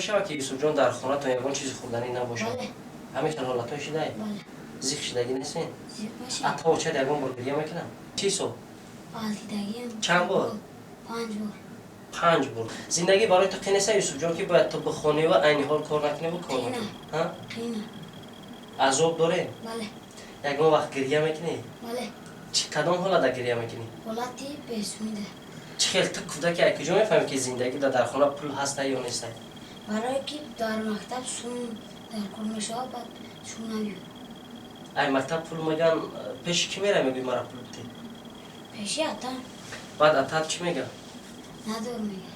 Бишава, ки Юсуфҷон, дар хонатон ягон чизи хӯрданӣ набошад? Бале. Ҳамин хел ҳолатҳо шидай? Бале. Зиқ шидагӣ нестен? Зиқ мешавад. Ата очад ягон бор гирья мекунам? Чӣ ҳисоб? Ғалтидагиам. Чанд бор? Панҷ бор. Панҷ бор. Зиндагӣ барои ту қин неста, Юсуфҷон, ки бояд ту бихонӣ ва айни ҳол кор накунӣ, кор Қина. накунӣ? Ҳа? Қина. Азоб дорем? Бале. Ягон вақт гирья мекунӣ? Бале. Чӣ, кадом ҳолата гирья мекунӣ? Ҳолати бесумида. Чӣ хел ту кӯдаки ай куҷо мефаҳмӣ, ки зиндагӣ дар хона пул ҳаста ё неста? Барое ки дар мактаб сум дар кор мешавад, баъд сум набиёр. Ай мактаб пул меган, пеши кӣ мера, мегӯи, мара пул бидӣ? Пеши атам. Баъд атат чӣ мега? Надор мега.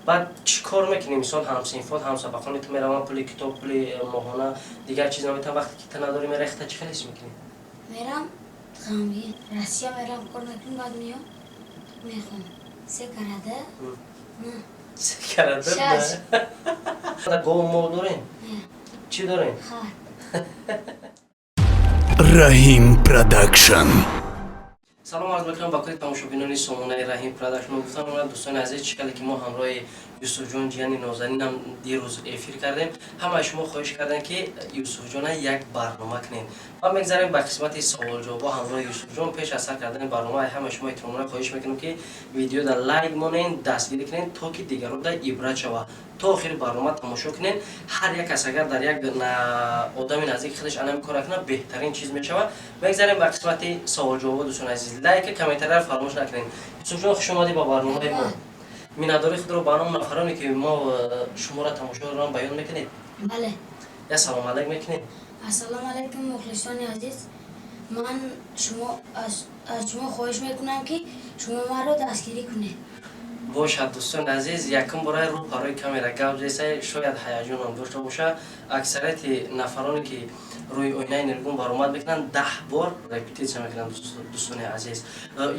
Баъд чӣ кор мекунӣ? Мисол, ҳамсинфот, ҳамсабақони ту мераванд, пули китоб, пули моҳона, дигар чиз наметавон. Вақте ки ту надорӣ, мера ихта, чӣ хел ҳис мекунӣ? Мерам ғамгин. Россия мерам, кор мекунам, баъд меём, мехонам. Се карада на. Се карада? Шаш. Гов мол дорем? Не. Чӣ дорем? Хар. Раҳим Продакшн. Салом арз мекунам ба кулли тамошобинони сомонаи Раҳим Продакшн. Гуфтам омад, дӯстони азиз, чӣ хеле ки мо ҳамроҳи Юсуфҷон, ҷияни нозанинам, дирӯз эфир кардем, ҳамаи шумо хоҳиш кардем, ки Юсуфҷона як барнома кунем, ва мегзарем ба қисмати саволҷавобо ҳамроҳи Юсуфҷон. Пеш аз сар кардани барнома ҳамаи шумо эҳтиромона хоҳиш мекунем, ки видеода лайк монен, дастгирӣ кунем, то ки дигарон да ибрат шава. То охири барнома тамошо кунем. Ҳар як кас агар дар як одами наздики худаш анами кора кунад, беҳтарин чиз мешавад. Мегзарем ба қисмати саволҷавобо. Дӯстони азиз, лайка, комментарияро фаромӯш накунед. Юсуфҷон, хуш омадӣ ба барномаи мо. Миннатдории худро ба ном нафароне, ки мо шуморо тамошо дорам, баён мекунед? Бале. Я салом алайк мекунед? Ассалому алайкум, мухлисони азиз. Ман шумо аз шумо хоҳиш мекунам, ки шумо маро дастгирӣ кунед. Бошад. Дӯстони азиз, якум бораи рӯ парои камера гап зеса, шояд ҳаяҷонам дошта боша. Аксарияти нафароне, ки рӯи оинаи нилгун баромад мекунанд, 10 бор репетитсия мекунанд. Дӯстони азиз,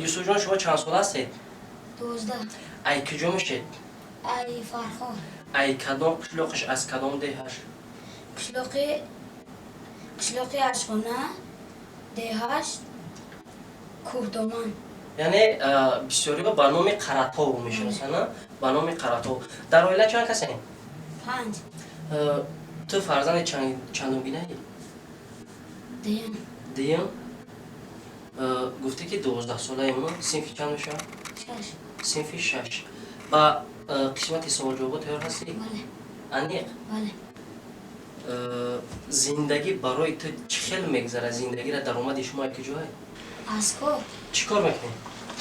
Юсуфҷон, шумо чанд сола ҳастед? 12. Ай куҷо мешед? Ай Фархор. Ай кадом қишлоқиш, аз кадом деҳаш? Қишлоқи Ашхона, деҳаш Кӯҳдоман. Яъне бисёриҳо ба номи Қаратов мешиносанд, ба номи Қаратов. Дар оила чанд касем? Панҷ. Ту фарзанди чандумгинаӣ? Дуюм. Дуюм. Гуфтӣ, ки 12-солаи мо, синфи чанд мешавад? Шаш. Синфи шаш. Ба қисмати саволҷавобо тайёр ҳастӣ? Бале. Аниқ? Бале. Зиндагӣ барои ту чӣ хел мегзарад? Зиндагиро, даромади шумо аз куҷое? Аз кор. Чӣ кор мекунӣ?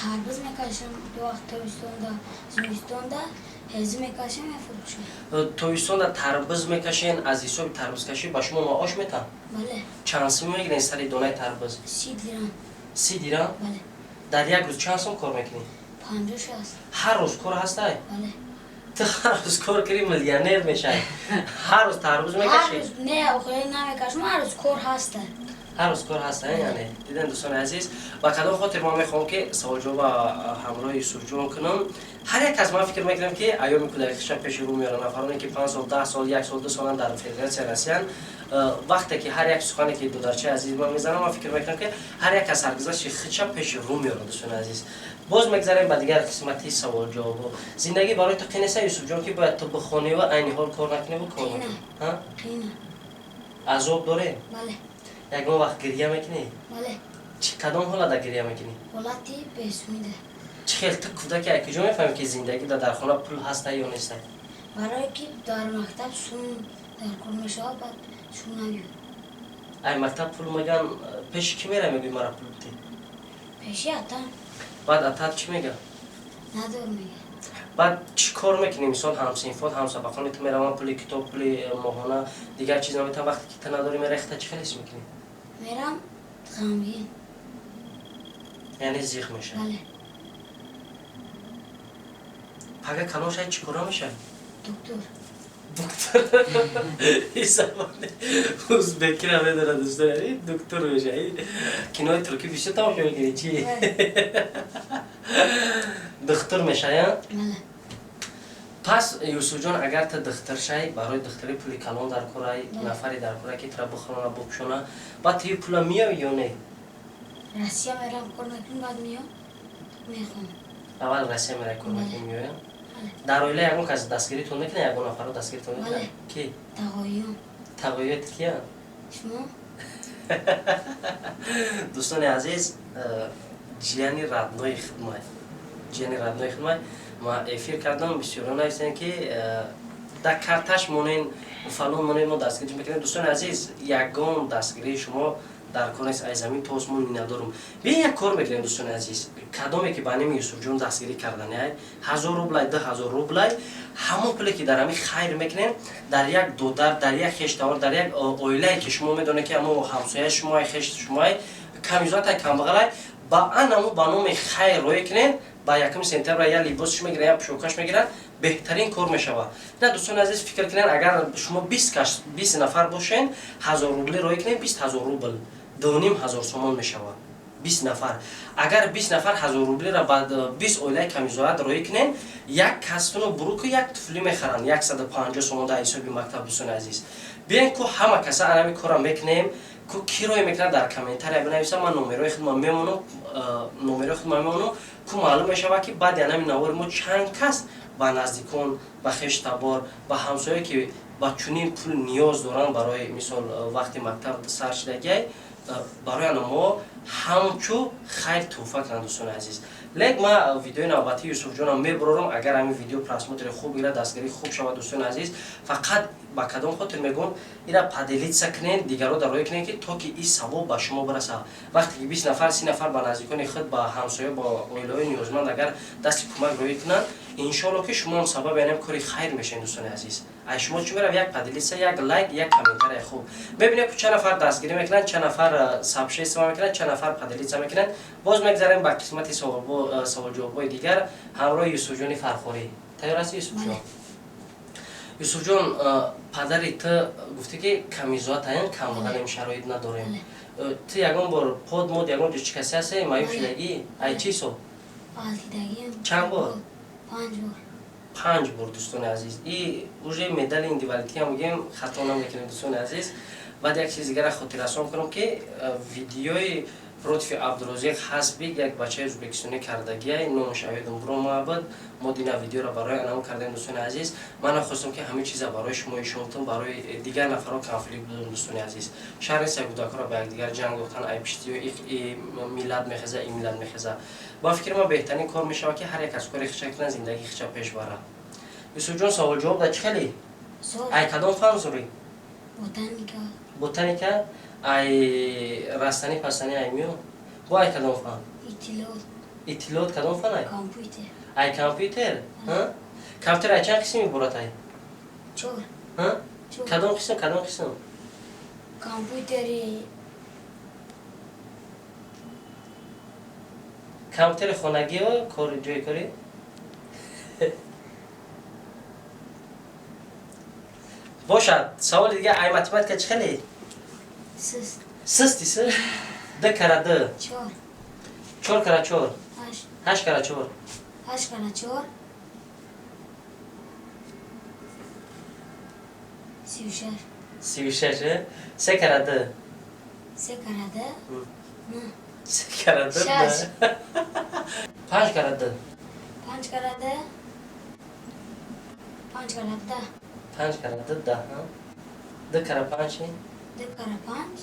Тарбуз мекашам ду вақт, тобистонда, зимистонда ҳезум мекашам, мефурӯшам. Тобистонда тарбуз мекашен, аз ҳисоби тарбузкашӣ ба шумо маош метаҳанд? Бале. Чанд сум мегирен сари донаи тарбуз? 30 дирам. 30 дирам? Бале. Дар як рӯз чанд сум кор мекунӣ? 50-60. Ҳар рӯз кор ҳастай? Бале. Ту ҳар рӯз кор кунӣ, миллионер мешавӣ. Ҳар рӯз тарбуз Ҳар мекашӣ? рӯз не, охире намекашам, ҳар рӯз кор ҳаста. Ҳар рӯз кор ҳаста. Яъне дидем, дӯстони азиз, ба кадом хотир ман мехоҳам, ки саволҷавоба ҳамроҳи Юсуфҷон кунам. Ҳар як кас, ман фикр мекунам, ки айёми кӯдакиша пеши рӯ меоранд. Нафароне, ки 5 сол, 10 сол, як сол, 2 солан дар Федератсияи Россиян, вақте ки ҳар як сухане, ки додарчаи азиз ман мезанам, ман фикр мекунам, ки ҳар як кас саргузашти худша пеши рӯ меорад. Дӯстони азиз, боз мегзарем ба дигар қисмати саволҷавобо. Зиндагӣ барои ту қин неста, Юсуфҷон, ки бояд ту бихонӣ ва айни ҳол кор накунӣ, кор Қина. накунӣ? Ҳа? Қина. Азоб дорем? Бале. Ягон вақт гирья мекунӣ? Бале. Чӣ, кадом ҳолата гирья мекунӣ? Ҳолати бесумида. Чӣ хел ту кӯдаки ай куҷо мефаҳмӣ, ки зиндагӣ дар хона пул ҳаста ё неста? Барое ки дар мактаб сум дар кор мешавад, баъд сум набиёр. Ай мактаб пул меган, пеши кӣ мера, мегӯи, мара пул бидӣ? Пеши атам. Баъд атат чӣ мега? Надор мега. Баъд чӣ кор мекунӣ? Мисол, ҳамсинфот, ҳамсабақони ту мераванд, пули китоб, пули моҳона, дигар чиз наметавон. Вақте ки ту надорӣ, мера ихта, чӣ хел ҳис мекунӣ? Мерам ғамгин. Яъне зиқ мешавӣ? Бале. Пага калон шавӣ, чӣ кора мешавӣ? Доктор. Доктор. Забони узбекира медонад, дӯстон. Доктор мешавӣ. Кинои туркӣ бисёр тамошо мекунӣ, чӣ? Духтур мешавӣ? Бале. Пас, Юсуфҷон, агар ту духтур шавӣ, барои духтурӣ пули калон дар корай, Бале. нафаре дар кора, ки тура бихӯрона, бупӯшона. Баъд ту пула меёвӣ ё не? Россия мерам, кор мекунам, баъд меём, мехонам. Аввал Россия мерай, кор Бале. мекунӣ, меоям. Дар оила ягон кас дастгиритон мекунад, ягон нафарро дастгиритон мекунад? Ки? Тағоём. Тағоёт киянд? Шумо. Дӯстони азиз, ҷияни родной хидмат, ҷияни родной хидмат. Ма эфир кардам, бисёро нависем, ки дар карташ монен, фалон монен, мо дастгирӣ мекунем. Дӯстони азиз, ягон дастгирии шумо дар кор нест, ай замин то осмон миннатдорум. Биё, як кор мекунем, дӯстони азиз. Кадоме ки ба ними Юсуфҷон дастгирӣ кардани, 1000 рублай, 2000 рублай, ҳамон пуле ки дар ҳамин хайр мекунем, дар як додар, дар як хештавор, дар як оилае ки шумо медонед, ки ҳамо ҳамсояи шумоай, хешти шумоай, камизоатай, камбағалай, ба анамо ба номи хайр роя кунем. Ба 1 сентябр я либосш мегирад, я пӯшокаш мегирад, беҳтарин кор мешавад. На, дӯстони азиз, фикр кунед, агар шумо 20 кас, 20 нафар бошен, 1000 рубли роя кунед, 20 000 рубл, 2500 сомон мешавад. 20 нафар, агар 20 нафар 1000 рублиро ба 20 оилаи камизоат роӣ кунем, як кастуну буруку як туфлӣ мехаранд, 150 сомон дар ҳисоби мактаб. Дӯстони азиз, биёен, ку ҳама каса анами корро мекунем. Ку ки роӣ мекунад, дар комментария бинависам, ман номерои худма мемонам, номерои худма мемонам. Ку маълум мешавад, ки баъди анами навори мо чанд кас ба наздикон, ба хештабор, ба ҳамсоя, ки ба чунин пул ниёз доранд, барои мисол вақти мактаб сар шидагиай, барои ана мо ҳамчу хайр тӯҳфа кунанд. Дӯстони азиз, лек ма видеои навбатии Юсуфҷонам мебурорам. Агар ҳамин видео просмотри хуб гирад, дастгирии хуб шавад, дӯстони азиз, фақат ба кадом хотир мегӯм, ира поделиться кунед, дигарро дароя кунед, ки то ки ин савоб ба шумо бирасад. Вақте ки 20 нафар, 30 нафар ба наздикони худ, ба ҳамсоя, ба оилаҳои ниёзманд агар дасти кӯмак роӣ кунанд, иншоалло, ки шумо ҳам сабаби анам кори хайр мешавед. Дӯстони азиз, ай шумо чӣ мерав? Як поделиться, як лайк, як комментария хуб. Мебинем, ки чанд нафар дастгирӣ мекунанд, чанд нафар сообщество мекунанд, чанд нафар поделиться мекунанд. Боз мегзарем ба қисмати саволҷавобҳои дигар ҳамроҳи Юсуфҷони Фархорӣ. Тайёр ҳасти, Юсуфҷон? Юсуфҷон, падари ту гуфтӣ, ки камизоатаян, камбағалем, шароит надорем. Ту ягон бор под мод, ягон ҷо чӣ касе ҳасте, маъюб шудагӣ? Ай чӣ ҳисоб? Чанд бор? Панҷ бор. Панҷ бор. Дӯстони азиз, и уже медали инвалидӣ ҳам бигем, хато намекунем. Дӯстони азиз, баъд як чиз дигара хотиррасон кунам, ки видеои против Абдурозиқ Ҳасбик, як бачаи ӯзбекистонӣ кардагия, номаш аведум буромабуд. Мо дина видеоро барои анам кардем. Дӯстони азиз, ман нахостам, ки ҳамин чиза барои шумо ишонтум, барои дигар нафарҳо конфликт будам. Дӯстони азиз, шаҳр нест, як кӯдакҳоро ба якдигар ҷанг дохтан, ай пиштиё миллат мехеза, и миллат мехеза. Ба фикри ман, беҳтарин кор мешавад, ки ҳар як аз кори хича кунад, зиндагии хича пеш барад. Юсуфҷон, савол ҷавоб да чӣ хеле? Ай кадом фан зурӣ? Ботаника. Ботаника, ай растанӣ пастанӣ, ай миё бо ай кадом фан? Иттилоот. Иттилоот кадом фан ай? Компютер. Ай компютер. Компютер ай чанд қисм иборат ай? Чор. Кадом қисм, кадом қисм? Компютери. Компютери хонагиё, кори, ҷои корӣ? Бошад, саволи дига. Ай математика чӣ хеле? Сист. Систи? Сист. Д кара д? Чор. Чор кара чор? Ҳашт. Ҳашт кара чор? Ҳашт кара чор, 36. 36. Се кара д? Се кара д, Се кара д? Шаш. Панҷ кара д? Панҷ кара д, панҷ кара 10. Панҷ кара д 10. Д кара панҷ чи? Д кара панҷ,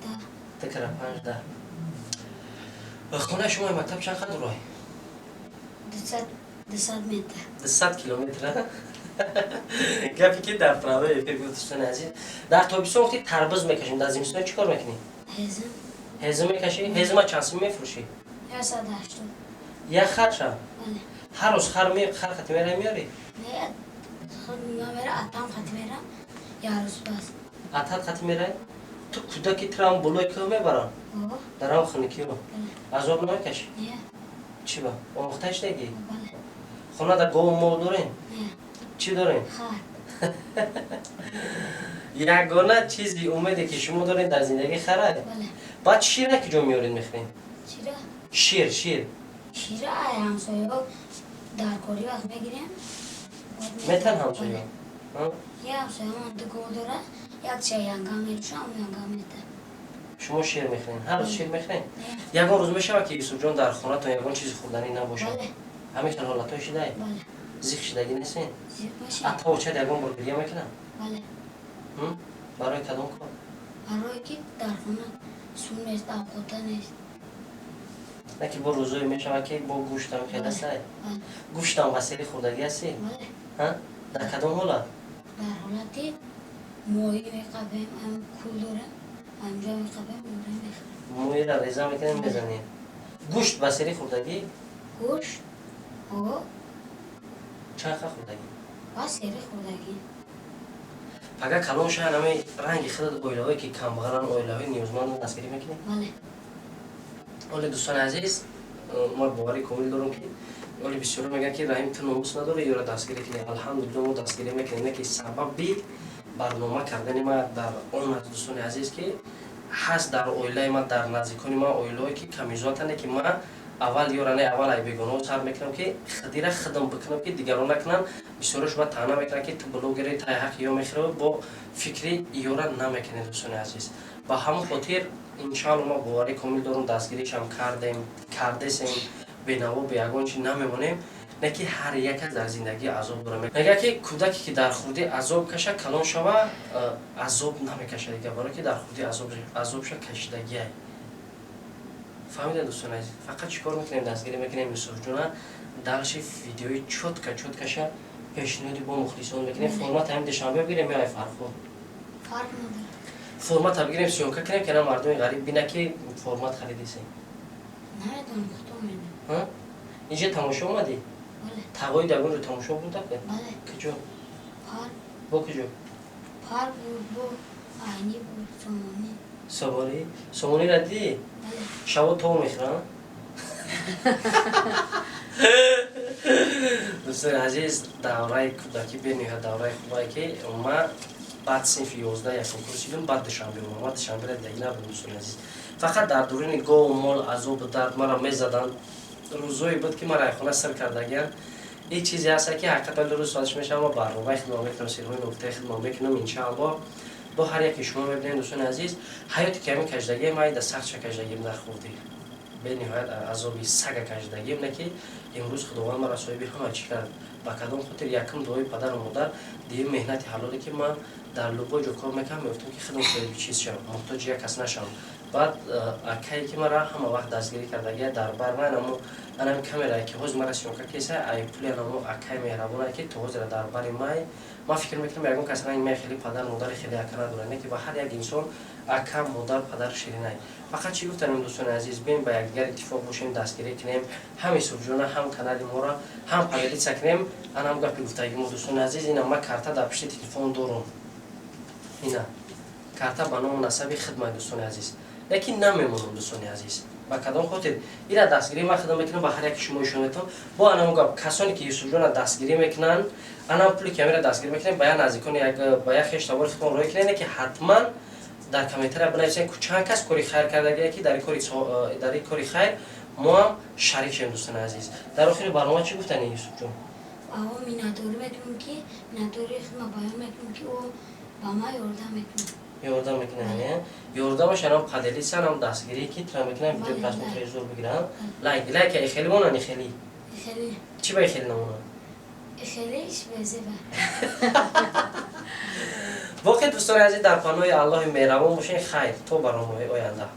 10. Д кара панҷ 10. Хонаи шумо мактаб чанд қадр рой? 200 метр. 200 километр. Гапе ки дар правои эфир гуфт. Дӯстони азиз, дар тобистон гуфти тарбуз мекашем, дар зимистон чӣ кор мекунӣ? Ҳезм. Ҳезм мекашӣ. Ҳезма чанд сим мефурӯшӣ? 180. Як харша? Бале. Ҳар рӯз хар хар хати мерай, меёрӣ? Не, худ намера, атам хати мера, як рӯз бас. Атат хати мерай. Ту кӯдаки, тирам болои кӯҳ мебарам? О. Дар ҳам хунукиё? Бале. Азоб намекашӣ? Не. Чӣ ба омӯхта шудагӣ? Бале. Хонада гову мол дорем? Не. Чӣ дорем? Хар. Ягона чизи умеде, ки шумо доред дар зиндагӣ, харай? Бале. Баъд шира ки ҷо меоред, мехӯрем? Шира? Шир, шир. Шира ай ҳамсояҳо дар кори вақт мегирем. Метан ҳамсоя? Я ҳамсоямон ду гов дорад, якча янга мефурӯшам, янга мета. Шумо шир мехӯред, ҳар рӯз шир мехӯред? Не. Ягон рӯз мешавад, ки, Юсуфҷон, дар хонатон ягон чизи хӯрданӣ набошад? Бале. Ҳамин хел ҳолатҳое шидай? Бале. Зиқ шидагӣ нестен? Зиқ мешавам. Ата очат ягон бор гирья мекунад? Бале. Барои кадом кор? Барое ки дар хона сум нест, авқота нест. На ки бо рӯзое мешавад, ки бо гӯштам хеласай? Бале. Гӯштам васили хӯрдагӣ ҳастӣ? Бале. Ҳа? Дар кадом ҳолат? Дар ҳолати моҳӣ меқабем, ам кул дорем, анҷо меқабем, моҳӣ мехӯрем. Моҳиро реза мекунем, мезанем. Гӯшт басири хӯрдагӣ? Гӯшт? О. Чанд ха хӯрдагӣ? Басери хӯрдагӣ. Пага калон шаҳр ҳамаи ранги худат оилаҳое ки камбағаланд, оилаҳои ниёзмандро дастгирӣ мекунӣ? Бале. Оле, дӯстони азиз, ма боварӣ комил дорам, ки оле бисёро мегӯянд, ки Раҳим, ту номус надорӣ ёро дастгирӣ кунӣ. Алҳамдулилло, мо дастгирӣ мекунем. Не ки сабаби барнома кардани ма дар он аст, дӯстони азиз, ки ҳаст дар оилаи ма, дар наздикони ма оилаҳое ки камизоатане, ки ма аввал ёра не, аввал ай бегонаҳо сар мекунам, ки худира худам бикунам, ки дигарон накунанд. Бисёрош ба таъна мекунанд, ки ту блогери, тай ҳаққи ё мехӯрӣ, бо фикри ёра намекунед. Дӯстони азиз, ба ҳамон хотир, иншаалло, ма боварӣ комил дорам, дастгиришам кардем, кардесем, бенаво, бе ягон чи намемонем. Не ки ҳар як кас дар зиндагӣ азоб дорад. Мегӯяд, ки кӯдаке ки дар хурдӣ азоб каша, калон шава, азоб намекашад дига, барое ки дар хурдӣ азобша кашидагиай. Фаҳмида, дӯстони азиз? Фақат чӣ кор мекунем? Дастгирӣ мекунем Юсуфҷуна. Дальше видеои чётко, чёткаша пешниҳоди бо мухлисон мекунем. Формат ҳамин Душанбе бигирем ё ай Фархо? Фарқ надорад. Формата бигирем, съёмка кунем, ки на мардуми ғариб бина, ки формат харидисем. Намедонам, худо медонад. Инҷа тамошо омадӣ? Бале. Тағои дагонҷо тамошо бурда? Бале. Куҷо? Парк. Бо куҷо? Парк буд, бо Айнӣ буд, Сомонӣ. Сомонӣ? Сомониро дидӣ? Бале. Шаво тов мехӯрам. Дӯстони азиз, давраи кӯдакӣ бениҳоят давраи хубае, ки ма баъд синфи 11 якум курс шидам, баъд Душанбе омадам. Ма Душанберо дидагӣ набудам, дӯстони азиз. Фақат дар дуруни гову мол азобу дард маро мезаданд. Рӯзое буд, ки мара айхона сир кардагиянд. Ин чизе ҳаста, ки ҳақиқатан рӯз соатш мешавам, ма барномаи хидмат мекунам, сирҳои нуктаи хидмат мекунам, иншааллоҳ, бо ҳар яке шумо мебинед. Дӯстони азиз, ҳаёте ки ҳамин кашидагиам, айда сахтша кашидагиам. Дар хурдӣ бениҳоят азоби сага кашидагиам. Не ки имрӯз Худованд маро соҳиби ҳама чӣ кард. Ба кадом хотир? Якум дуои падару модар, дуюм меҳнати ҳалоле, ки ман дар любой ҷо кор мекардам, мегуфтам, ки худам соҳиби чиз шавам, муҳтоҷи як кас нашавам. Баъд акае, ки мара ҳама вақт дастгирӣ кардагия дар бар ман, амо анами камерае, ки ҳозир мара съёмка кеса, ай пули анамо акаи меҳрабонае, ки то ҳозира дар бари май. Ман фикр мекунам, ягон кас ранги май хеле падар, модари хеле ака надорад. Не ки ба ҳар як инсон ака, модар, падар ширинай. Фақат чӣ гуфтанем, дӯстони азиз? Бем, ба якдигар иттифоқ бошем, дастгирӣ кунем ҳам Юсуфҷона, ҳам канали моро, ҳам поделиться кунем. Анам гапи гуфтагӣ мо, дӯстони азиз, ина ма карта дар пишти телефон дорум. Ина карта ба ному насаби хидмат, дӯстони азиз. Лекин намемонам, дӯстони азиз. Ба кадом хотир? Ира дастгирӣ ман хидмат мекунам, ба ҳар яки шумо ишон метавон. Бо анам гап, касоне ки Юсуфҷона дастгирӣ мекунанд, анам пули ки амира дастгирӣ мекунем, ба як наздикони, ба як хештабори худтон роҳӣ кунед, ки ҳатман дар комментария бинависед, чанд кас кори хайр кардагие, ки дар ин кори хайр мо ҳам шарик шавем. Дӯстони азиз, дар охири барнома чӣ гуфтани, Юсуфҷон? Аво миннатдорӣ мекунам, ки миннатдории худро баён мекунам, ки ӯ ба ман ёрдам мекунад. Ёрдам мекунад. Ёрдамаш анам поделиться, анам дастгирӣ, ки тра мекунам, видео просмотри зур бигирам. Лайк, лайк хеле монанд, хеле? Хеле. Чӣ ба хеле намонанд? Хеле безеба. Воқеъ, дӯстони азиз, дар паноҳи Аллоҳи меҳрабон бошед. Хайр, то барномаҳои оянда.